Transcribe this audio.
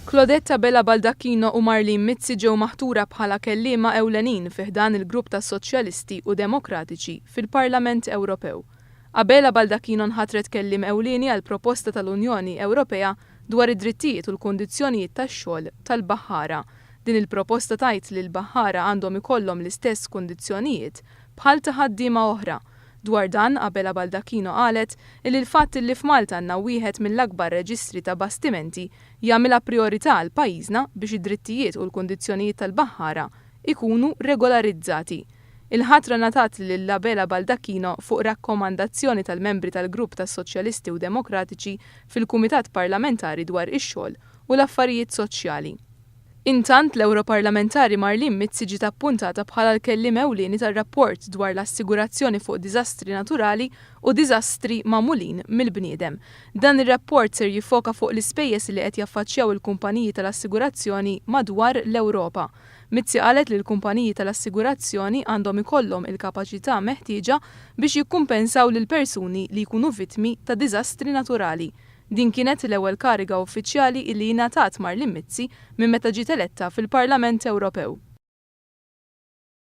Claudette Abela Baldacchino u Marlene Mizzi ġew maħtura bħala kelliema ewlenin fi ħdan il-Grupp tas-Soċjalisti u Demokratiċi fil-Parlament Ewropew. Abela Baldacchino nħatret kelliem ewlieni għall-proposta tal-Unjoni Ewropea dwar id-drittijiet u l-kundizzjonijiet tax-xogħol tal-baħħara. Din il-proposta tgħid li l-baħħara għandhom ikollhom l-istess kundizzjonijiet bħal ta' ħaddiema oħra. Dwar dan, Abela Baldacchino qalet illi l-fatt illi f'Malta għandna wieħed mill-akbar reġistri ta' bastimenti jagħmilha prijorità għal pajjiżna biex id-drittijiet u l-kundizzjonijiet tal-baħħara jkunu regolarizzati. Il-ħatra ngħatat lil Abela Baldacchino fuq rakkomandazzjoni tal-membri tal-Grupp tas-Soċjalisti u Demokratiċi fil-Kumitat Parlamentari dwar ix-Xogħol u l-Affarijiet Soċjali. Intant, l-Ewroparlamentari Marlene Mizzi ġiet appuntata bħala l-kelliem ewlieni tar-rapport dwar l-assigurazzjoni fuq diżastri naturali u diżastri magħmulin mill-bniedem. Dan ir-rapport ser jiffoka fuq l-ispejjeż li qed jaffaċċjaw il-kumpaniji tal-assigurazzjoni madwar l-Ewropa. Mizzi qalet li l-kumpaniji tal-assigurazzjoni għandhom ikollhom il-kapaċità meħtieġa biex jikkumpensaw lill-persuni li jkunu vittmi ta' diżastri naturali. Din kienet l-ewwel kariga uffiċjali illi ingħatat Marlene Mizzi minn meta ġiet eletta fil-Parlament Ewropew.